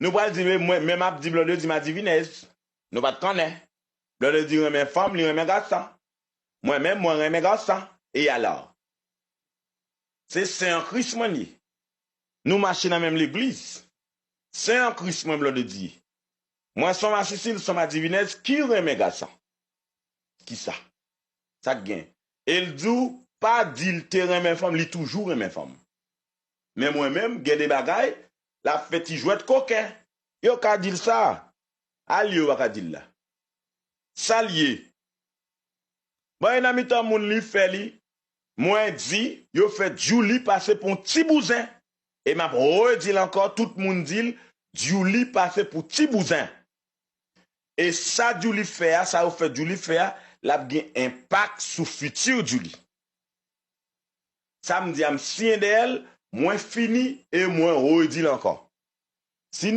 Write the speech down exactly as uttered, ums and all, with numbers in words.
Nou pral di, men mwen, men m ap di Blondedy m adivinèz. Nou pa t konnen. Blondedy renmen fanm, li renmen gason. Mwen menm, mwen renmen gason. E alò? Se sen an Kris mwen ye. Nou mache nan menm legliz. Sen an Kris mwen Blondedy ye. Mwen se yon masisi, l se yon adivinèz ki renmen gason. Kisa? Sa k gen? E l di w, pa di l te renmen fanm, li toujou renmen fanm. Men mwen menm, gen de bagay, l ap fè ti jwèt koken. Yo ka di l sa. Al yo pa ka di l la. Sa l ye? Bon, e nan mitan moun li fè li, mwen di, yo fè Djouly pase pou yon ti bouzen. E m ap redi l ankò, tout moun di l, Djouly pase pou ti bouzen. E sa Djouly fè a, sa yo fè Djouly fè a, l ap gen enpak sou fiti Djouly. Sa m di a, m siyen dèyè l, mwen fini e mwen redi l ankò. Si nou